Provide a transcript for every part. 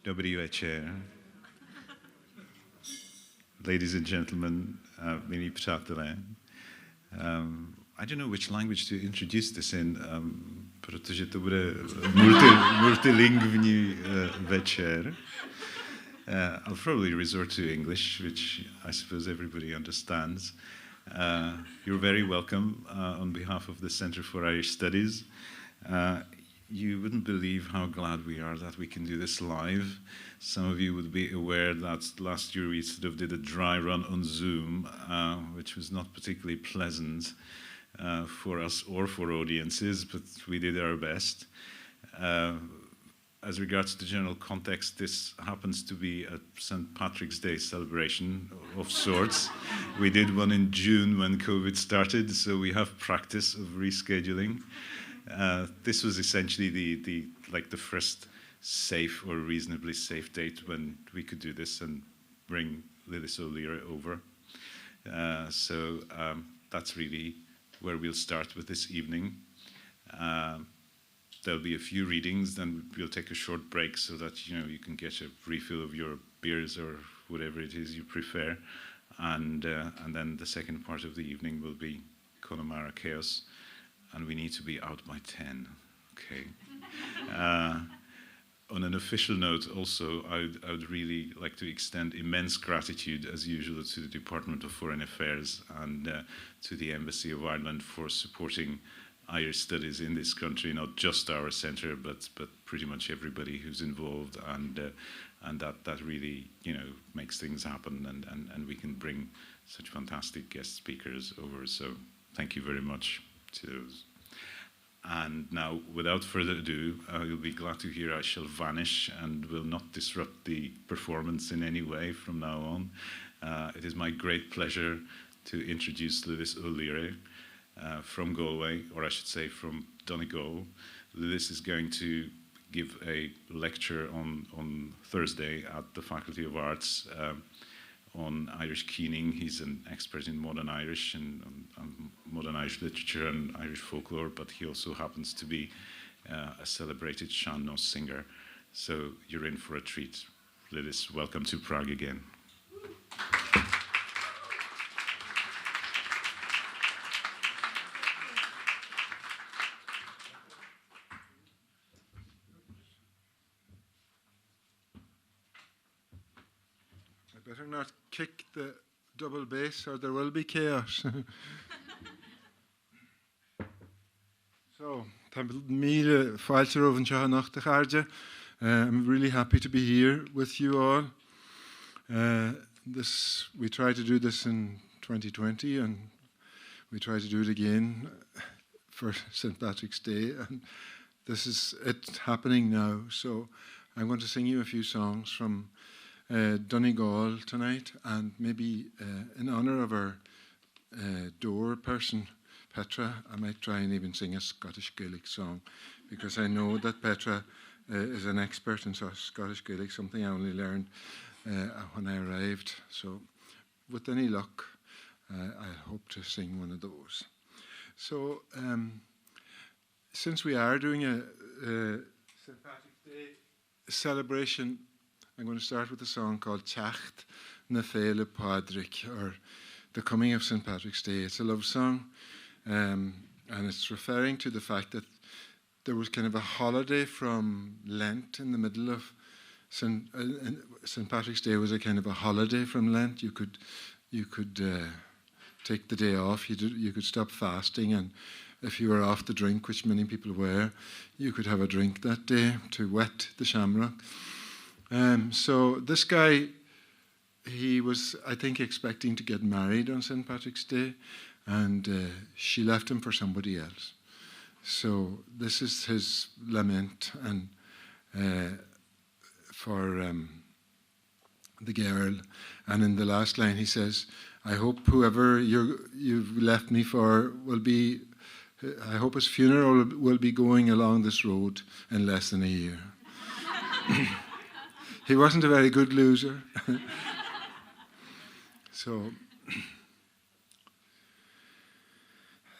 Dobrý večer. Ladies and gentlemen, uh, milí přátelé. Um, I don't know which language to introduce this in, um, protože to bude multi, multilingvní uh, večer. Uh, I'll probably resort to English, which I suppose everybody understands. Uh, you're very welcome uh, on behalf of the Center for Irish Studies. Uh, you wouldn't believe how glad we are that we can do this live. Some of you would be aware that last year we sort of did a dry run on Zoom, uh, which was not particularly pleasant uh, for us or for audiences, but we did our best. Uh, as regards to the general context, this happens to be a St. Patrick's Day celebration of sorts. we did one in June when COVID started, so we have practice of rescheduling. Uh, this was essentially the, the, like the first safe or reasonably safe date when we could do this and bring Lillis O'Leary over. Uh, so um, that's really where we'll start with this evening. Uh, there'll be a few readings, then we'll take a short break so that you know you can get a refill of your beers or whatever it is you prefer. And, uh, and then the second part of the evening will be Connemara Chaos, and we need to be out by 10, okay? Uh, on an official note also, I would, I would really like to extend immense gratitude, as usual, to the Department of Foreign Affairs and uh, to the Embassy of Ireland for supporting Irish studies in this country, not just our centre, but, but pretty much everybody who's involved, and, uh, and that, that really you know, makes things happen, and, and, and we can bring such fantastic guest speakers over. So thank you very much to those. And now, without further ado, uh, you'll be glad to hear I shall vanish and will not disrupt the performance in any way from now on. Uh, it is my great pleasure to introduce Lillis O'Leary uh, from Galway, or I should say from Donegal. Lillis is going to give a lecture on, on Thursday at the Faculty of Arts um, on Irish keening. He's an expert in modern Irish and on, on modern Irish literature and Irish folklore, but he also happens to be uh, a celebrated sean-nós singer. So you're in for a treat. Lillis, welcome to Prague again. I better not kick the double bass or there will be chaos. so, tá míle fáilte romhaibh anseo anocht a chairde. Uh, I'm really happy to be here with you all. Uh, this, we tried to do this in 2020 and we try to do it again for St. Patrick's Day and this is it happening now. So I'm going to sing you a few songs from uh, Donegal tonight and maybe uh, in honor of our uh, door person, Petra, I might try and even sing a Scottish Gaelic song because I know that Petra uh, is an expert in Scottish Gaelic, something I only learned uh, when I arrived. So with any luck, uh, I hope to sing one of those. So um, since we are doing a, a St. Patrick's Day celebration, I'm going to start with a song called Teacht na Féile Pádraig, or The Coming of St. Patrick's Day. It's a love song, um, and it's referring to the fact that there was kind of a holiday from Lent in the middle of St. Uh, St. Patrick's Day was a kind of a holiday from Lent. You could, you could uh, take the day off. You, did, you could stop fasting, and if you were off the drink, which many people were, you could have a drink that day to wet the shamrock. Um, so this guy, he was, I think, expecting to get married on St. Patrick's Day, and uh, she left him for somebody else. So this is his lament and uh, for um, the girl. And in the last line, he says, I hope whoever you you've left me for will be, I hope his funeral will be going along this road in less than a year. he wasn't a very good loser. so.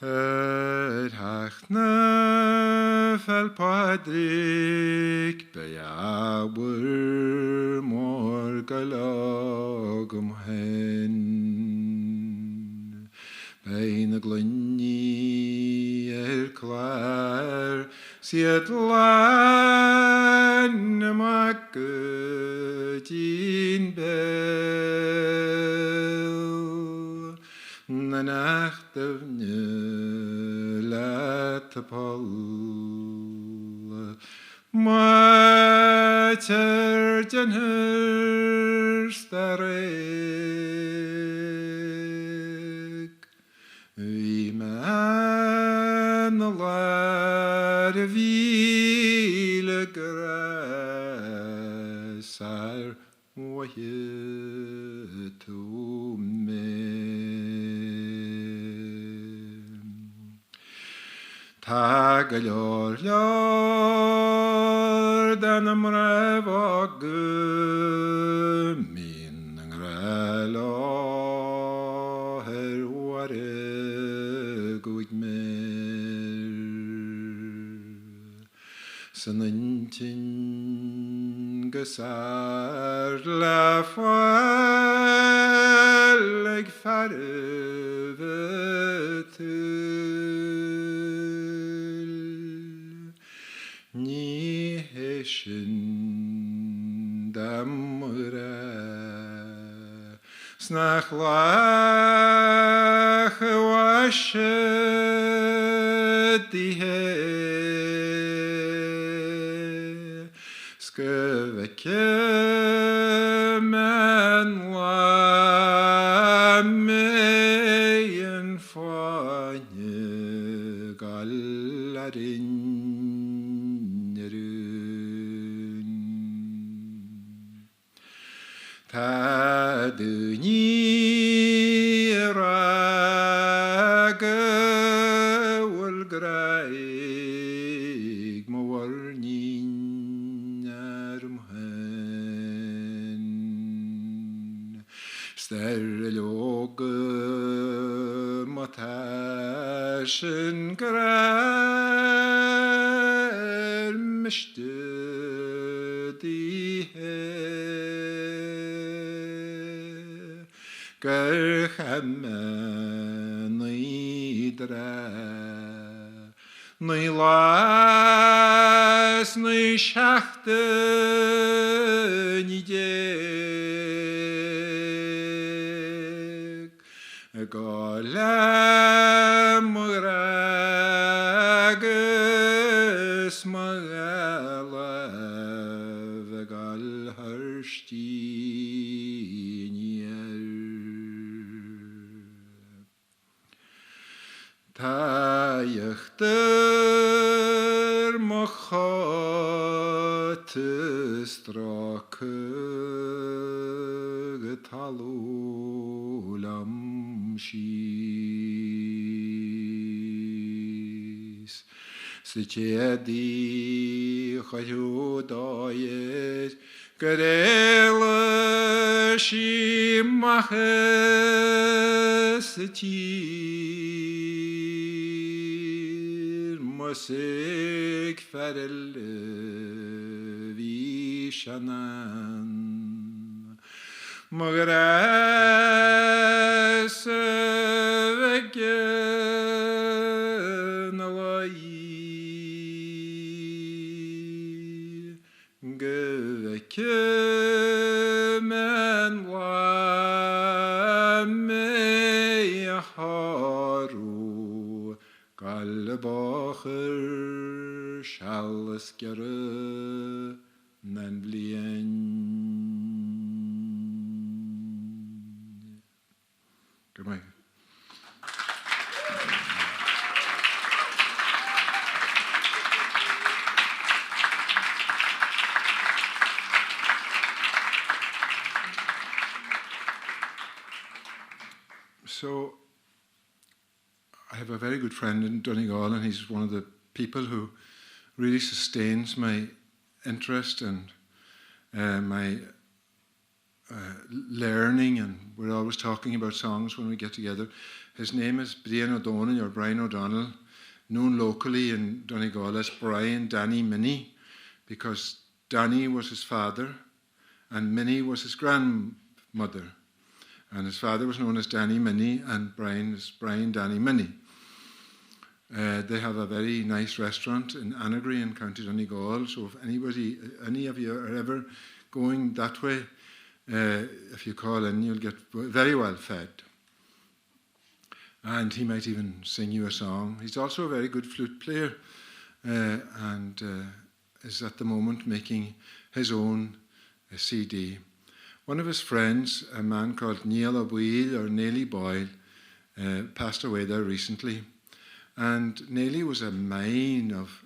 Ar theacht na Féil' Pádraig beidh ábhar agam féin. Beidh na gloiní ar clár 's iad lán amach go dtí'n béal. Na neachtaibh leat a poll. Maitear den stair Bhí mé 'na lár a mhíle grá sar mhaithe tú mé. Tá go leor leor de na mná bheaga mbíonn a ngrá leo ar bharr a gcúig méar. San intinn go sár le fáil ag fearaibh an tsaoil. Ní hé sin do mo ghrá 's nach lách a mhaise daoithe 's go bhfeice mé an lá a mbeidh an fáinne ag dul ar innealra. Tá daoine a rá go bhfuil grá ag mo mhuirnín orm féin. 'S dar leoga má tá sin grá ar miste daoithe gur chaith mé naoi dtráth, naoi lá 's naoi seachtainí déag. Ag gol le mo ghrá agus mo ghealbh ag gol thairsti aniar. Tá íochtar mo chóta stróicthe go talamh liom síos. Sa té a cuireadh dóigh air gur éalaigh sí amach as an tír, más ag fear eile a bhí sé anonn. Mo ghrá-sa bheith ina luí. Go bhfeice mé an lá a mbeidh a shárú ag gabháil an bóthar seal is giorra ná an bhliain. Go raibh maith agat. So, I have a very good friend in Donegal, and he's one of the people who really sustains my interest and uh, my uh, learning, and we're always talking about songs when we get together. His name is Brian O'Donnell, or Brian O'Donnell, known locally in Donegal as Brian Danny Minnie, because Danny was his father and Minnie was his grandmother. And his father was known as Danny Minnie, and Brian is Brian Danny Minnie. Uh, they have a very nice restaurant in Anagry in County Donegal. So if anybody, any of you are ever going that way, uh, if you call in, you'll get very well fed. And he might even sing you a song. He's also a very good flute player uh, and uh, is at the moment making his own uh, CD. One of his friends, a man called Neil O'Boyle or Neely Boyle, uh, passed away there recently. And Neely was a mine of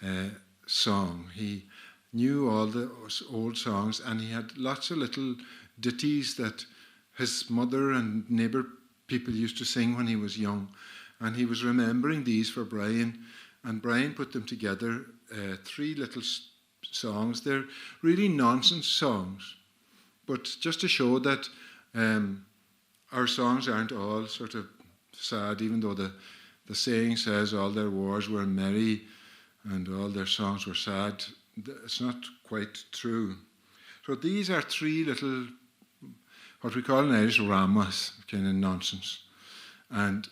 uh, song. He knew all the old songs and he had lots of little ditties that his mother and neighbor people used to sing when he was young. And he was remembering these for Brian. And Brian put them together, uh, three little songs. They're really nonsense songs. But just to show that um, our songs aren't all sort of sad, even though the, the saying says all their wars were merry and all their songs were sad, it's not quite true. So these are three little, what we call in Irish ramas, kind of nonsense. And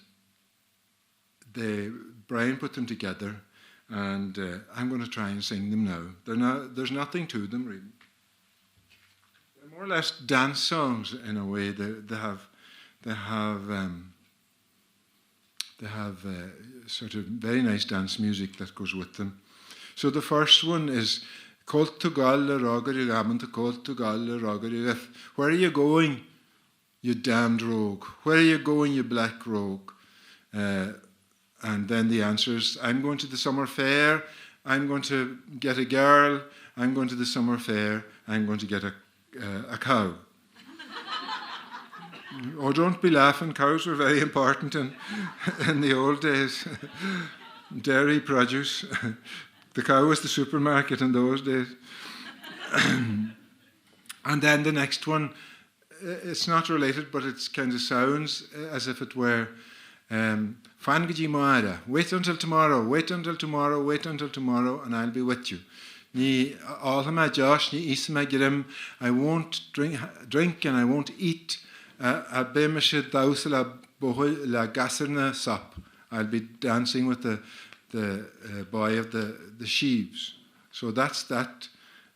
they, Brian put them together, and uh, I'm going to try and sing them now. They're not, there's nothing to them, really. They're more or less dance songs in a way. They, they have, they have, um, they have uh, sort of very nice dance music that goes with them. So the first one is Where are you going, you damned rogue? Where are you going, you black rogue? Uh, and then the answer is, I'm going to the summer fair, I'm going to get a girl, I'm going to the summer fair, I'm going to get a, uh, a cow. oh, don't be laughing, cows were very important in, in the old days. Dairy produce. the cow was the supermarket in those days. and then the next one, eh, it's not related, but it kind of sounds eh, as if it were um, Fan go dtí amárach, wait until tomorrow, wait until tomorrow, wait until tomorrow, and I'll be with you. Ní ólfaidh mé deois, ní íosfaidh mé greim, I won't drink, drink and I won't eat, uh, beidh mise ag damhsa le buachaill le gasúr na sop. I'll be dancing with the, the uh, boy of the, the sheaves. So that's that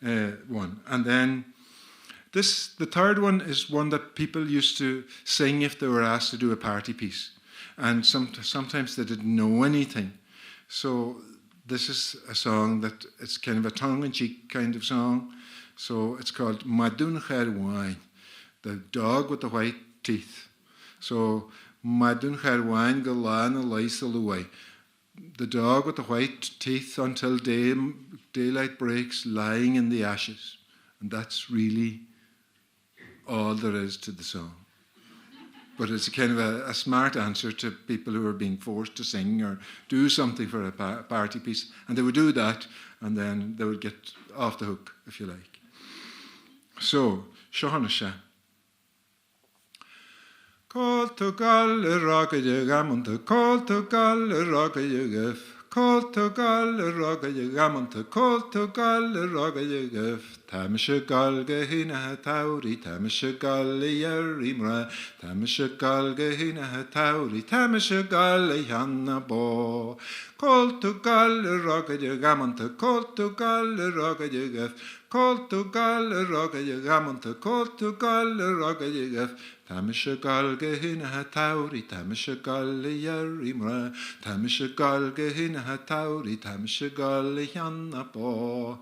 uh, one. And then this, the third one is one that people used to sing if they were asked to do a party piece. And some, sometimes they didn't know anything. So this is a song that it's kind of a tongue-in-cheek kind of song. So it's called Madun Wine, the dog with the white teeth. So Madun Wine Galana Luai. The dog with the white teeth until day, daylight breaks, lying in the ashes. And that's really all there is to the song. But it's a kind of a, a smart answer to people who are being forced to sing or do something for a pa party piece. And they would do that, and then they would get off the hook, if you like. So, Seanise. Cá bhfuil tú ag gabháil a ragaire dhamanta, cá bhfuil tú ag gabháil a ragaire dhuibh, cá bhfuil tú ag gabháil a ragaire dhamanta, cá bhfuil tú ag gabháil a ragaire dhuibh, Tá mise ag gabháil go hAoine an tSamhraidh, tá mise ag gabháil a iarraidh mná, tá mise ag gabháil go hAoine an tSamhraidh, tá mise ag gabháil a cheannach bó. Cá bhfuil tú ag gabháil a ragaire dhamanta, cá bhfuil tú ag gabháil a ragaire dhuibh, cá bhfuil tú ag gabháil a ragaire dhamanta, cá bhfuil tú ag gabháil a ragaire dhuibh, Tá mise ag gabháil go hAoine an tSamhraidh, tá mise ag gabháil a iarraidh mná, tá mise ag gabháil go hAoine an tSamhraidh, tá mise ag gabháil a cheannach bó.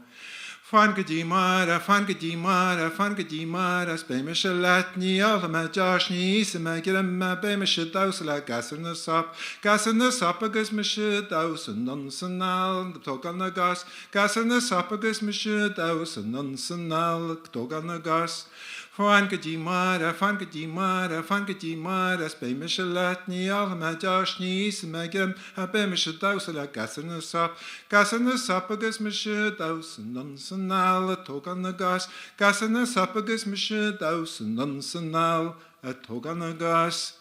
Fan go dtí amárach, fan go dtí amárach, fan go dtí amárach, 's beidh mise leat, ní ólfaidh mé deois, ní íosfaidh mé greim, beidh mise ag damhsa le gasúr na sop, gasúr na sop agus mise ag damhsa anonn 's anall, ag tógáil na gcos, gasúr na sop agus mise ag damhsa anonn 's anall, ag tógáil na gcos. Fan go dtí amárach, fan go dtí amárach, fan go dtí amárach, 's beidh mise leat, ní ólfaidh mé deois, ní íosfaidh mé greim, beidh mise ag damhsa le gasúr na sop, gasúr na sop agus mise ag damhsa anonn 's anall, ag tógáil na gcos, gasúr na sop agus mise ag damhsa anonn 's anall, ag tógáil na gcos.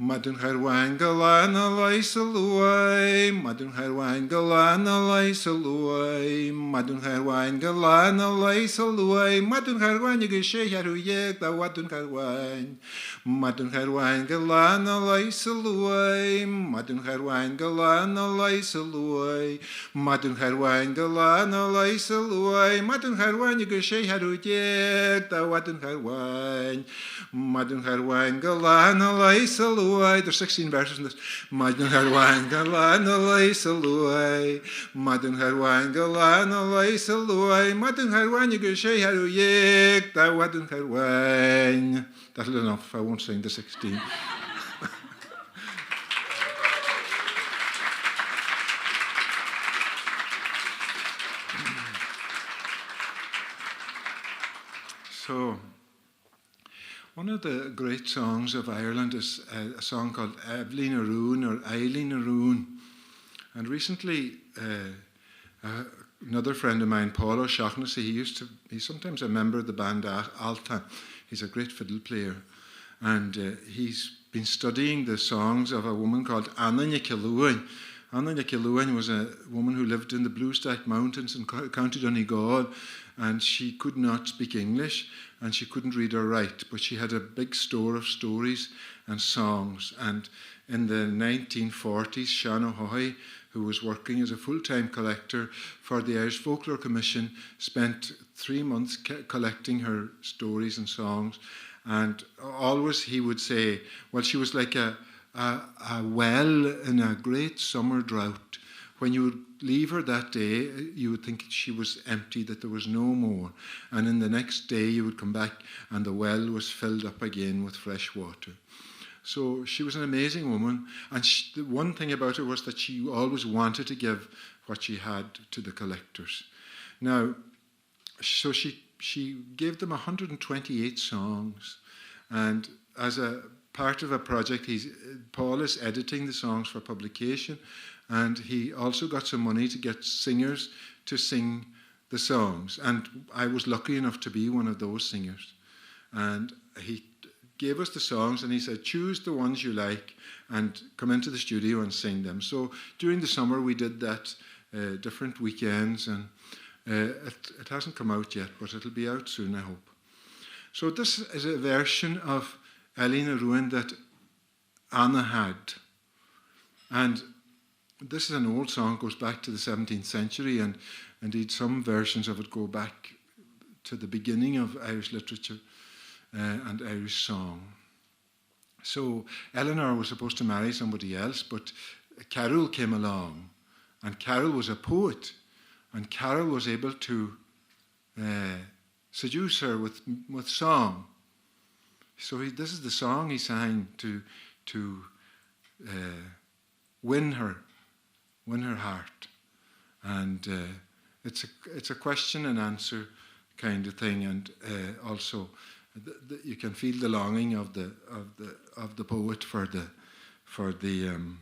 Maidin Chairmhain go lá na leigheas a luaith, Maidin Chairmhain go lá na leigheas a luaith, Maidin Chairmhain go lá na leigheas a luaith, Maidin Chairmhain agus 16:14 de Mhaidin Chairmhain. Maidin Chairmhain go lá na leigheas a luaith, Maidin Chairmhain go lá na leigheas a luaith, Maidin Chairmhain go lá na leigheas a luaith, Maidin Chairmhain agus 16:14 de Mhaidin Chairmhain. Maidin Chairmhain go lá na leigheas a luaith, There's 16 verses in this. Maidin Chairmhain go lá na leigheas a luaith, Maidin Chairmhain go lá na leigheas a luaith, Maidin Chairmhain agus 16:14 de Mhaidin Chairmhain. That'll enough, I won't sing the 16. So, One of the great songs of Ireland is a, a song called Eibhlín Aroon or Eileen Aroon. And recently, uh, uh, another friend of mine, Paul O'Shaughnessy, he used to, he's sometimes a member of the band Alta. He's a great fiddle player. And uh, he's been studying the songs of a woman called Anna Nikiluin. Anna Nikiluin was a woman who lived in the Bluestack Mountains in County Donegal, and she could not speak English and she couldn't read or write, but she had a big store of stories and songs. And in the 1940s, Sean O'Hoy, who was working as a full-time collector for the Irish Folklore Commission, spent three months collecting her stories and songs. And always he would say, well, she was like a, a, a well in a great summer drought. When you would leave her that day, you would think she was empty, that there was no more. And in the next day, you would come back and the well was filled up again with fresh water. So she was an amazing woman. And she, the one thing about her was that she always wanted to give what she had to the collectors. Now, so she, she gave them 128 songs. And as a part of a project, he's, Paul is editing the songs for publication. And he also got some money to get singers to sing the songs. And I was lucky enough to be one of those singers. And he gave us the songs and he said, choose the ones you like and come into the studio and sing them. So during the summer, we did that uh, different weekends and uh, it, it hasn't come out yet, but it'll be out soon, I hope. So this is a version of Elena Ruin that Anna had. And this is an old song, goes back to the 17th century, and indeed some versions of it go back to the beginning of Irish literature uh, and Irish song. So Eleanor was supposed to marry somebody else, but Carol came along, and Carol was a poet, and Carol was able to uh, seduce her with, with song. So he, this is the song he sang to, to uh, win her, win her heart. And uh, it's, a, it's a question and answer kind of thing, and uh, also the, the, you can feel the longing of the, of the, of the poet for the, for the, um,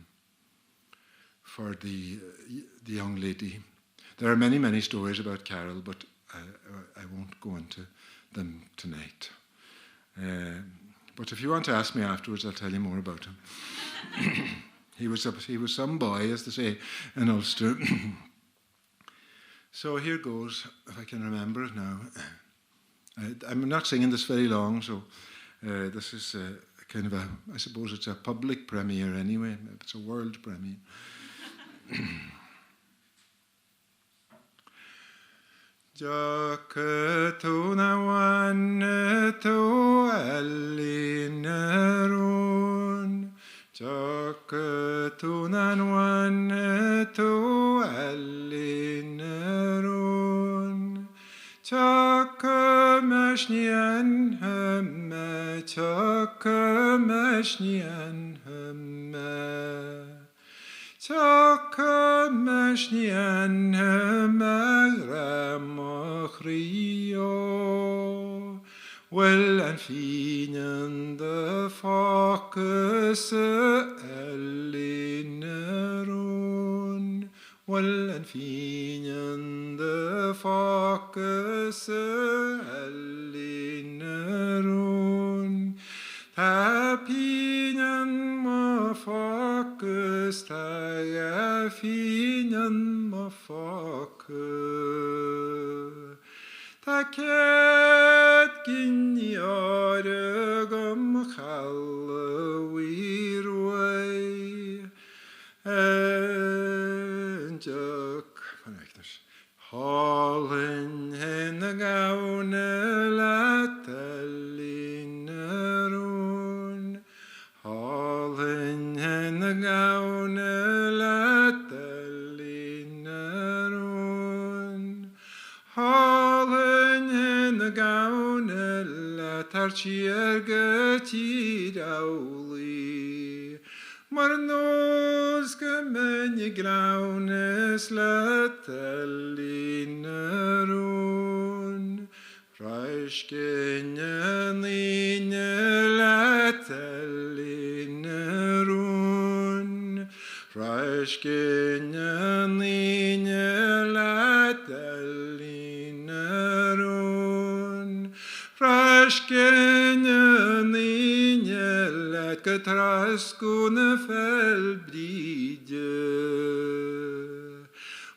for the, uh, the young lady. There are many, many stories about Carol, but I, I won't go into them tonight. Uh, but if you want to ask me afterwards, I'll tell you more about him. he, was a, he was some boy, as they say in Ulster. so here goes, if I can remember it now. I, I'm not singing this very long, so uh, this is a, kind of a, I suppose it's a public premiere anyway. It's a world premiere. Jakatuna to Elinerun Jakatuna to Elinerun Chakamashnian hemme Chakamashnian hemme Chakamashnian hemme Ramachrio Well an finen de focus Elinerun Well an finen de focus Elinerun Tapinen 2 phingin mo phóca. Tá 100 giní óir agam a chaladh Ruaidh. An deoch Álainn na gamhna leat a líne rún, Álainn na gamhna leat a líne rún, Álainn na gamhna leat thar tír go tír amhlaidh. Mar nós go mbeinn i gcleamhnas leat a líne rún, Fáiscin na ndaoine leat a líne rún, Fáiscin na ndaoine leat a líne rún. Fáiscin na ndaoine leat go trascú na Feil Bríde,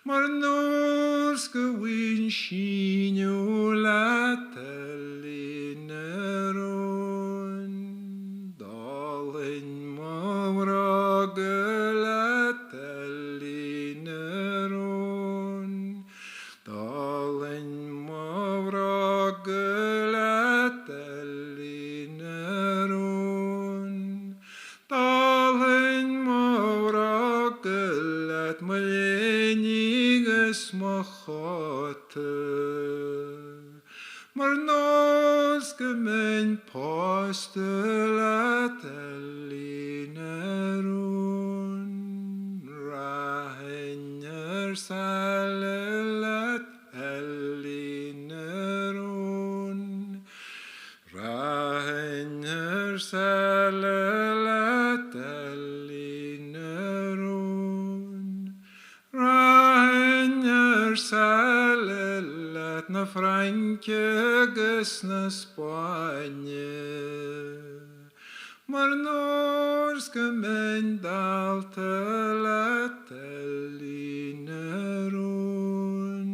Mar nós go bhfuil síniú leat a líne rúin, D'fháilfinn mo bhróga leat a líne rúin. D'fháilfinn mo bhróga leat a líne rún, D'fháilfinn mo bhróga leat mo léine 'gus mo chóta, Mar nós go mbeinn pósta leat a líne rún, Rachainn ar saile leat a líne rún, Rachainn ar saile leat a líne rún, Rachainn ar saile leat 'na Fraince agus 'na Spáinne, Mar nós go mbeinn dallta leat a líne rún,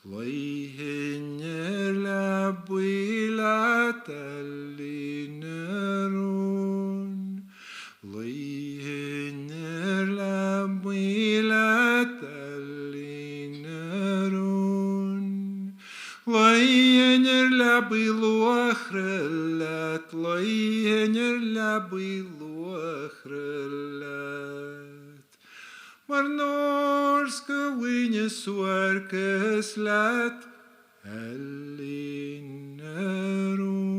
Luífinn ar leabaidh leat a líne rún, Luífinn ar leabaidh leat a líne rún, Luífinn ar leabaidh luachra leat, Luífinn ar leabaidh luachra leat. Mar nós go bhfaighinn suairceas leat a líne rún.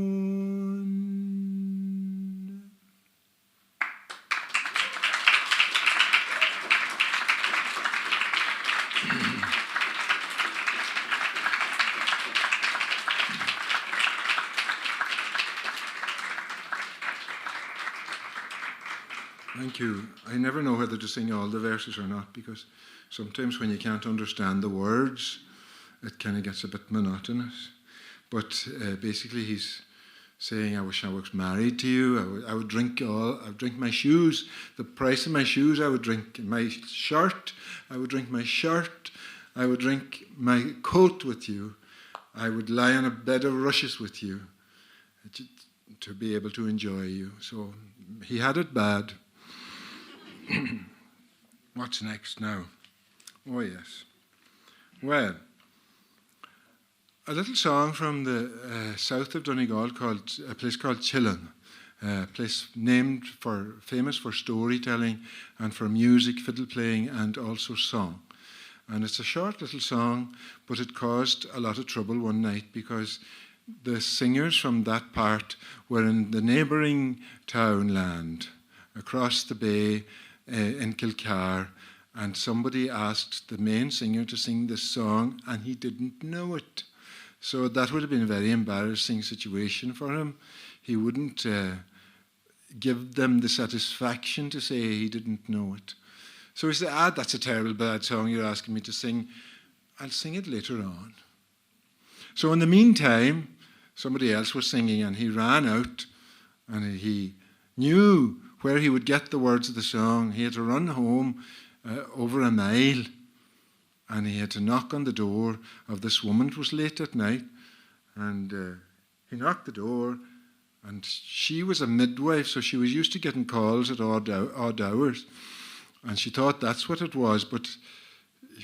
Thank you. I never know whether to sing all the verses or not because sometimes when you can't understand the words, it kind of gets a bit monotonous. But uh, basically, he's saying, I wish I was married to you. I would, I would drink all, I would drink my shoes. The price of my shoes, I would drink my shirt. I would drink my shirt. I would drink my coat with you. I would lie on a bed of rushes with you to, to be able to enjoy you. So he had it bad. What's next now? Oh, yes. Well, a little song from the uh, south of Donegal called a place called Chillon, a place named for famous for storytelling and for music, fiddle playing, and also song. And it's a short little song, but it caused a lot of trouble one night because the singers from that part were in the neighbouring townland across the bay uh, in Kilcar, and somebody asked the main singer to sing this song, and he didn't know it. So that would have been a very embarrassing situation for him. He wouldn't uh, give them the satisfaction to say he didn't know it. So he said, ah, that's a terrible bad song you're asking me to sing. I'll sing it later on. So in the meantime, somebody else was singing and he ran out and he knew where he would get the words of the song. He had to run home uh, over a mile and he had to knock on the door of this woman. It was late at night and uh, he knocked the door and she was a midwife, so she was used to getting calls at odd, odd hours. And she thought that's what it was, but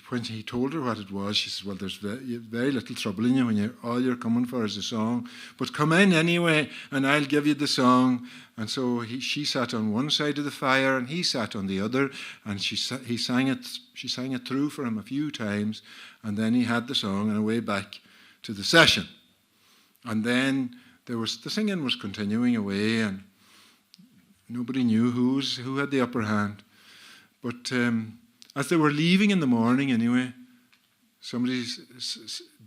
when he told her what it was, she said, well, there's very, very little trouble in you when you're, all you're coming for is a song. But come in anyway, and I'll give you the song. And so he, she sat on one side of the fire, and he sat on the other, and she, he sang it, she sang it through for him a few times, and then he had the song and away back to the session. And then there was the singing was continuing away, and nobody knew who's, who had the upper hand. But um, as they were leaving in the morning, anyway, somebody,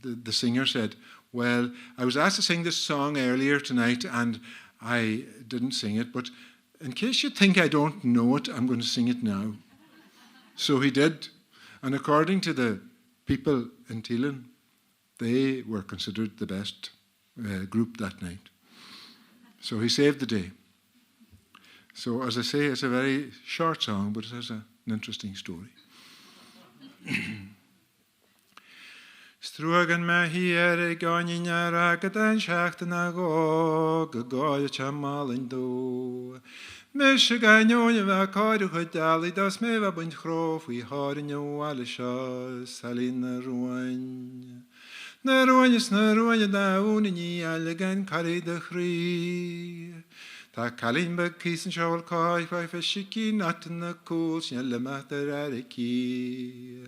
the, the singer said, Well, I was asked to sing this song earlier tonight and I didn't sing it, but in case you think I don't know it, I'm going to sing it now. So he did. And according to the people in Teelan, they were considered the best uh, group that night. So he saved the day. So, as I say, it's a very short song, but it has a, an interesting story. Struagan me hiar ag gáin ar go den seachtain a go go gáile te málainn dó. Mis ganeoine bheith cáú chu dealaí das mé bheith buint chró faoi háin bhile seo salín na ruain. Na ruain is na ruain da úna ní eile carí de chroí. Tá cailín beag thíos anseo cáid faoi feiscí na cúl sin le metar aici.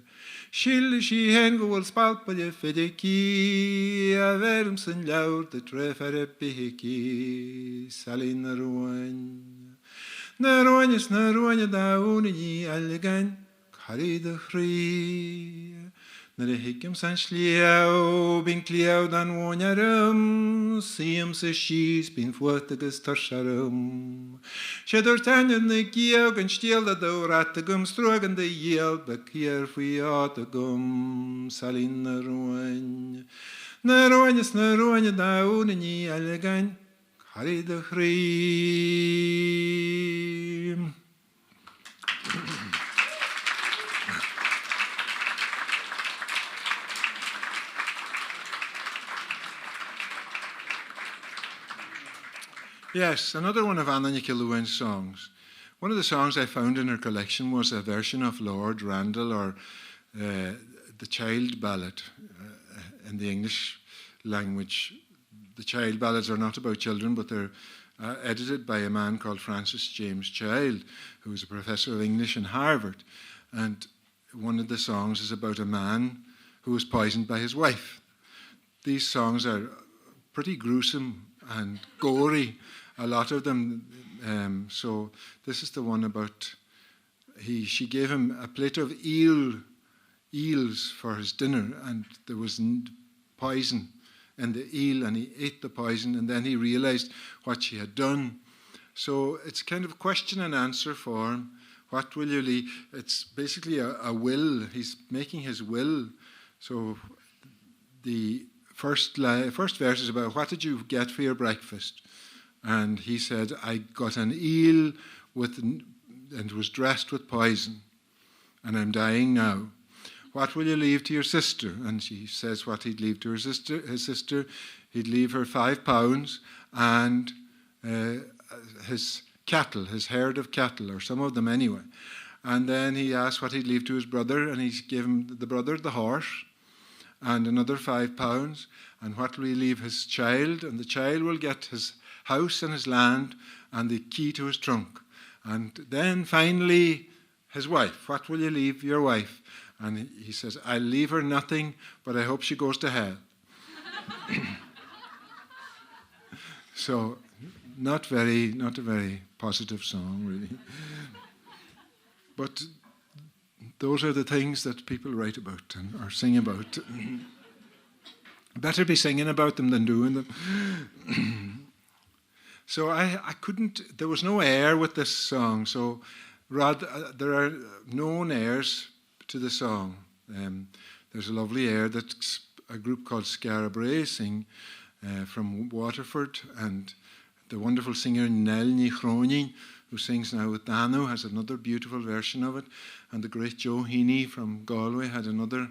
Síl sí hen go bhfuil spalpa fidicí a bheirim san leabhar de trefar bihicí Sailí na Ruain. Na ruain is na ruain da úna ní eile carí de chroí. Nuair a thigim san sliabh, bíonn cliabh den mhóin orm, Suímse síos, bíonn fuacht agus tuirse orm. Sé dúirt Aine na gCiabh gan stiall de do bhrat agam, 's trua gan do ghiall, bheadh cíor faoi áit agam, Sailín na Ruain. Na Ruain is na Ruain dá Úna Ní Ailleagáin, Corraigh do chroí. Yes, another one of Anna Nic Luain's songs. One of the songs I found in her collection was a version of Lord Randall or uh, the Child Ballad uh, in the English language. The child ballads are not about children, but they're uh, edited by a man called Francis James Child, who was a professor of English in Harvard. And one of the songs is about a man who was poisoned by his wife. These songs are pretty gruesome and gory, a lot of them. Um, so this is the one about he. She gave him a plate of eel, eels for his dinner, and there was poison in the eel, and he ate the poison, and then he realized what she had done. So it's kind of question and answer form. What will you leave? It's basically a, a will. He's making his will. So the first, li- first verse is about what did you get for your breakfast? And he said, I got an eel with, and was dressed with poison, and I'm dying now. What will you leave to your sister? And she says what he'd leave to her sister. His sister, he'd leave her five pounds and uh, his cattle, his herd of cattle, or some of them anyway. And then he asked what he'd leave to his brother, and he gave him the brother the horse and another five pounds. And what will he leave his child? And the child will get his house and his land and the key to his trunk. And then finally, his wife. What will you leave your wife? And he says, I'll leave her nothing, but I hope she goes to hell. so, not very, not a very positive song, really. But those are the things that people write about and or sing about. Better be singing about them than doing them. so I, I couldn't, there was no air with this song. So Rod, uh, there are known airs to the song. Um, there's a lovely air that a group called Scarabray sing uh, from Waterford and the wonderful singer Nell Ní Chróinín, who sings now with Danu, has another beautiful version of it. And the great Joe Heaney from Galway had another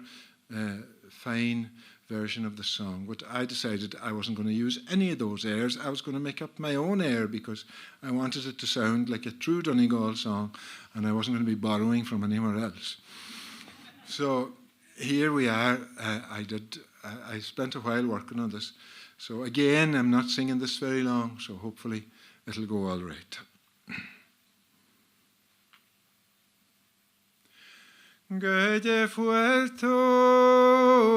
uh, fine version of the song. But I decided I wasn't going to use any of those airs. I was going to make up my own air because I wanted it to sound like a true Donegal song and I wasn't going to be borrowing from anywhere else. So here we are. Uh, I did. I, I spent a while working on this. So again, I'm not singing this very long, so hopefully it'll go all right. Goidé fuair tú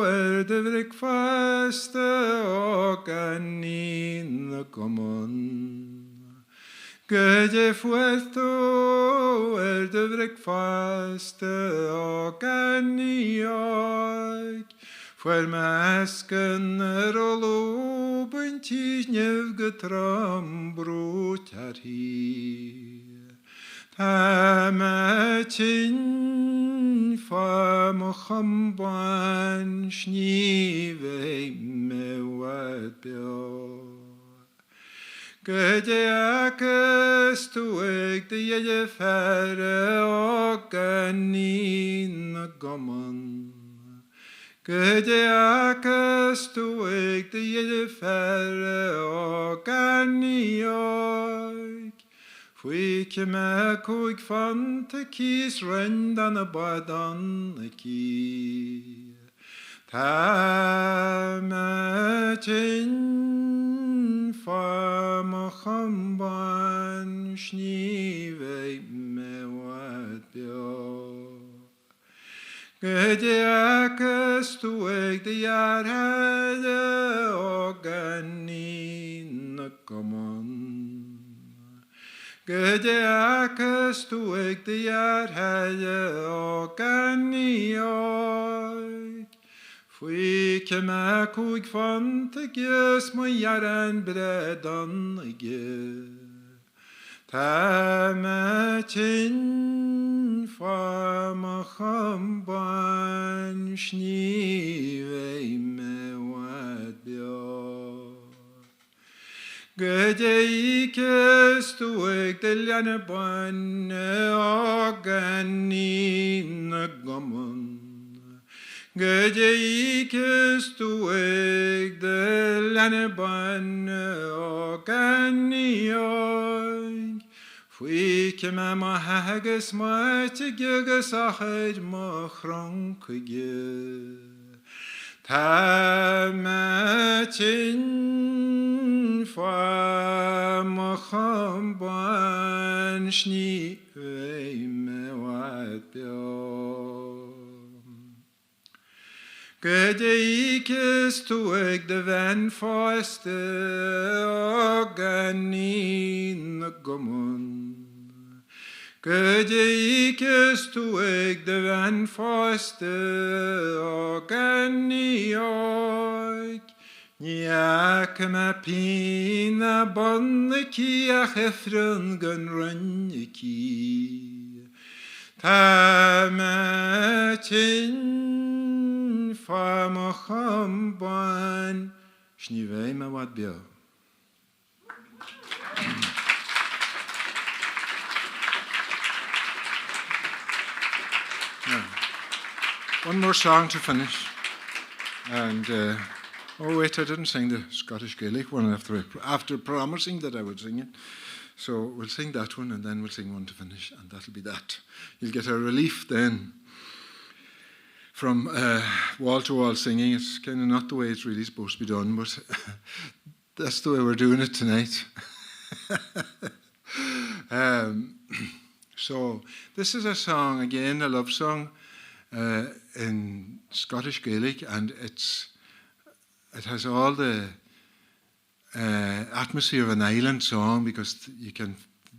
ar do bhricfeasta a Chainnín na gCumann? Goidé fuair tú ar do bhricfeasta a Chainnín óig? Fuair mé eascann ar a lúb an tí nimh go trom brúite uirthi. Tá mé tinn fá mo chambán 's ní bheidh mé i bhfad beo. Goidé a fhacas tú ag do dheirféar a Chainnín na gCumann? Goidé a fhacas tú ag do dheirféar a Chainnín óig? Fuice mé chúig phunt aici 's roinn de na bradán aici. Tá mé tinn fá mo chambán 's ní bheidh mé i bhfad beo. Goidé a fhacas tú ag do dheartháir a Chainnín na gCumann? Goidé a fhacas tú ag do dheartháir a Chainnín óig? Fuice mé £5 aige 's mo ghearán bradán aige. Tá mé tinn fá mo chambán 's ní bheidh mé i bhfad beo. Goidé a fheicfeas tú ag do leanbh bán a Chainnín na gCumann? Goidé a fheicfeas tú ag do leanbh bán a Chainnín óig? Fuice mé mo theach agus m'áit aige agus eochair mo thrunc aige. Tá mé tinn fá mo chambán 's ní bheidh mé i bhfad beo. Goidé a fheicfeas tú ag do bhean phósta a Chainnín na gCumann? Goidé a fheicfeas tú ag do bhean phósta a Chainnín óig? Ní fhaca mé pingin ná bonn aici ach ifreann gan roinn aici. Tá mé tinn fá mo chambán 's ní bheidh mé i bhfad beo. One more song to finish. And, uh, oh wait, I didn't sing the Scottish Gaelic one after, after promising that I would sing it. So we'll sing that one and then we'll sing one to finish, and that'll be that. You'll get a relief then from uh, wall-to-wall singing. It's kind of not the way it's really supposed to be done, but that's the way we're doing it tonight. um, so this is a song, again, a love song uh, in Scottish Gaelic, and it's it has all the uh, atmosphere of an island song because you can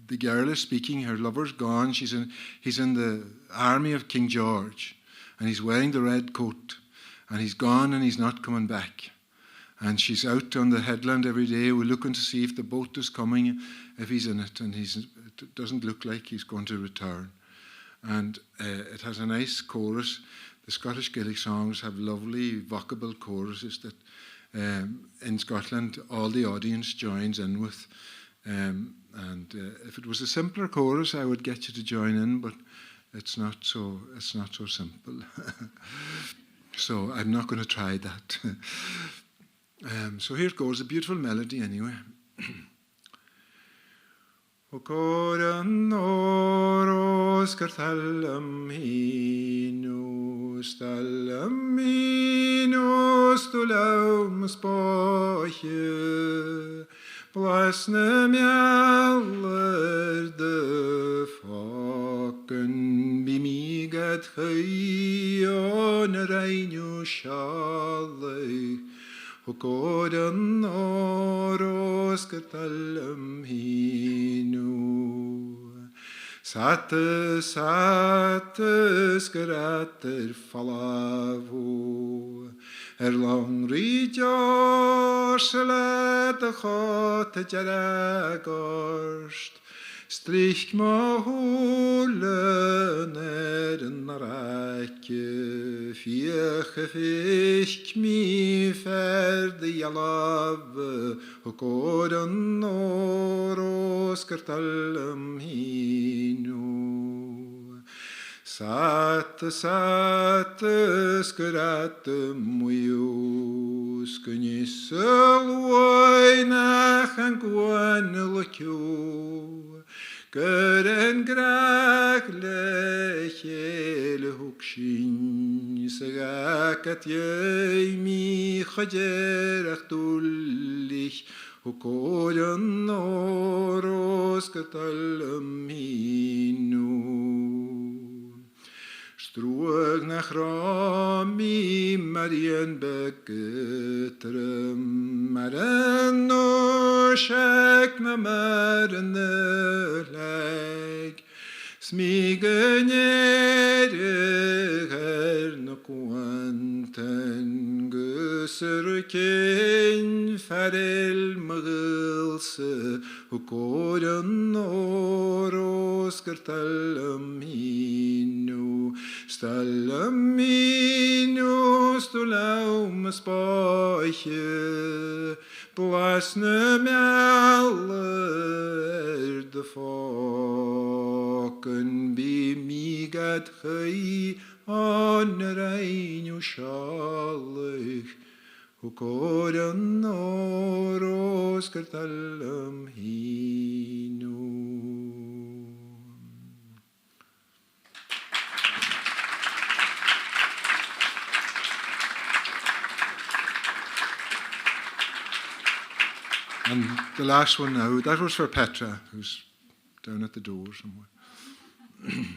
the girl is speaking, her lover's gone, she's in, he's in the army of King George, and he's wearing the red coat, and he's gone and he's not coming back. And she's out on the headland every day. We're looking to see if the boat is coming, if he's in it, and he's, it doesn't look like he's going to return. And uh, it has a nice chorus. The Scottish Gaelic songs have lovely vocable choruses that um, in Scotland all the audience joins in with. Um, and uh, if it was a simpler chorus, I would get you to join in, but it's not so, it's not so simple. so I'm not going to try that. um, so here goes, a beautiful melody anyway. Blas na meall ar do fácann bí mígad chuí na rainu seallaigh Thug an órós go talm híniú. Sata sata sguratar falamhú ar long rídeoir le do chóta deargorst. Strych mo húle ar an raice, Fiach a fiach mi fer de dhealbh, Thug an órós gur talm híniú. Sata sata sgurata muiú, Scunis luainach an guan leciú. Gur an grach le chéile thug sin sa gacat mi chaidirach dúlich Thug an órós go talm híniú. Struag nach rá mi Marian begetrum mar an nóiseach na mar an leg. Smígan ar na cuantan gusar cin farel mugilse Thug an órós gur talm híniú. Stallam míniú stú leam spáiche, Blas na meall ar do fácann bí mígad chuí an rainu seallaigh. Thug an órós gur talm híniú. And the last one now, that was for Petra, who's down at the door somewhere.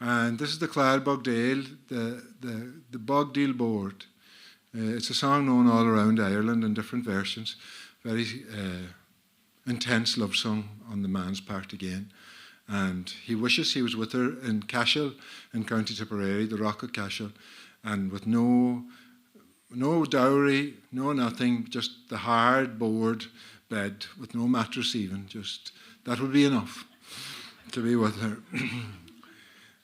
And this is the Clár Bogdale, the, the, the Bogdeal board. Uh, it's a song known all around Ireland in different versions. Very uh, intense love song on the man's part again. And he wishes he was with her in Cashel, in County Tipperary, the Rock of Cashel, and with no, no dowry, no nothing, just the hard board bed with no mattress even. Just that would be enough to be with her.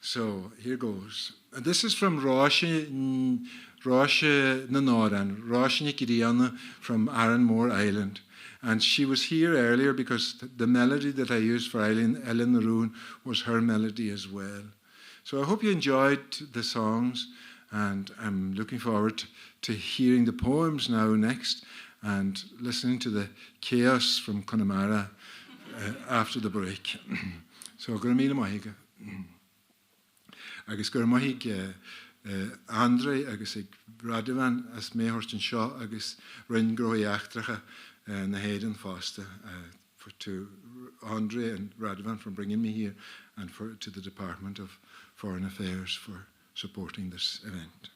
so here goes. And this is from Rosh Rosh Nanoran, Rosh Nikiriana from Arranmore Island. And she was here earlier because the melody that I used for Eileen, Ellen Naroon was her melody as well. So I hope you enjoyed the songs, and I'm looking forward to hearing the poems now next and listening to the chaos from Connemara uh, after the break. so go raibh míle maith agaibh. Agus go raibh maith ag uh, Andre agus ag Radovan as mé a thabhairt anseo agus Roinn Gnóthaí Eachtracha uh, na hÉireann fosta uh, for to Andre and Radovan for bringing me here and for to the Department of Foreign Affairs for supporting this event.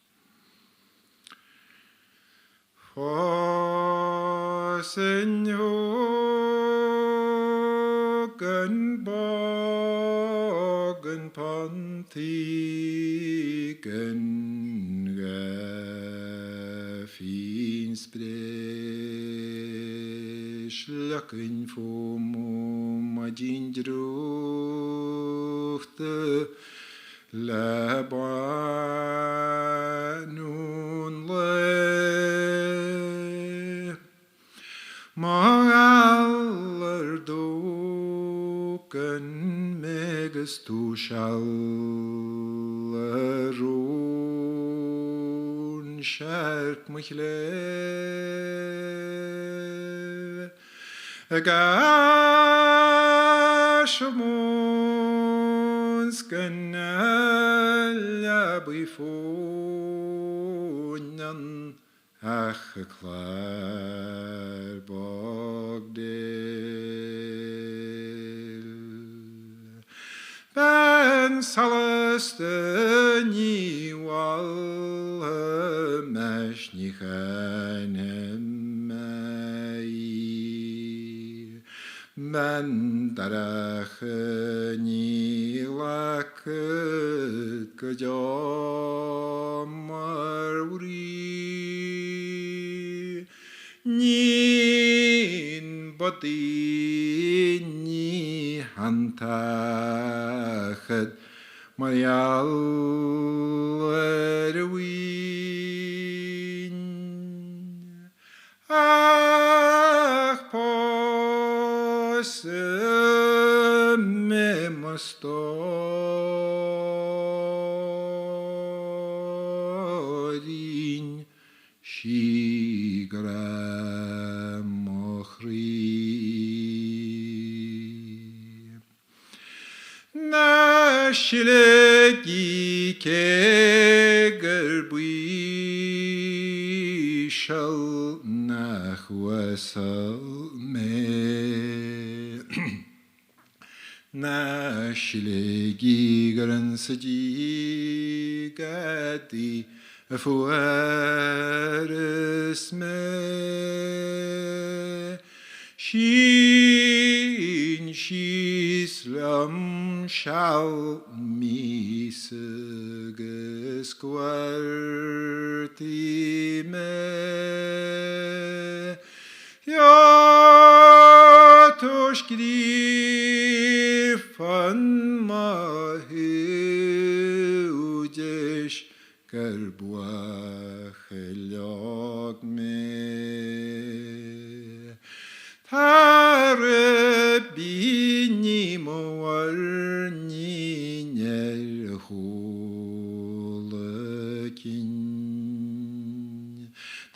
Fásann gan bog an pantaí gan fín spré Sleacain fóm ó maidin drúchta le bánú an lae. Mo ghalar seal a rún searc mo chléibh ag ais món 's go leabaidh fóineann Ach a clár bog déil. Ben solas do ní mholfaidh meis ní chainfidh mé í. Ben darach ní ghlacfad go deo mar bhrí. Níon badaí ní shantachaid mar gheall ar a mhaoin. Ach pósfaidh mé mo stóirín sí grá mo chroí. Ná siligí cé gur baoiseal nach uasal mé. Ná siligí gur insa díg gadaí a fuarthas mé. Sín síos liom seal míosa agus cuartaigh mé. Gheobhaidh tú scríofa in mo thaobh deis gur buachaill óg mé. Tá ribíní mo mhuirnín ar chúl a cinn.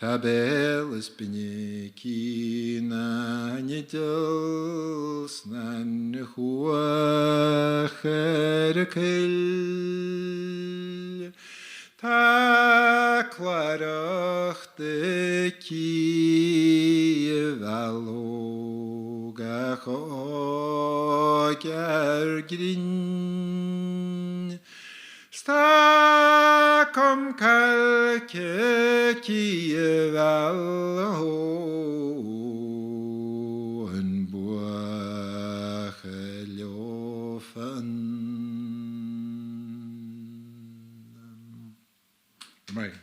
Tá béal is binne aici ná an fhidil 's ná an chuach ar a coill. Tá cláracht aici a mheallfadh gach ógfhear grinn. 'S tá com cailce aici a mheallfadh an buachaill leofa. Right.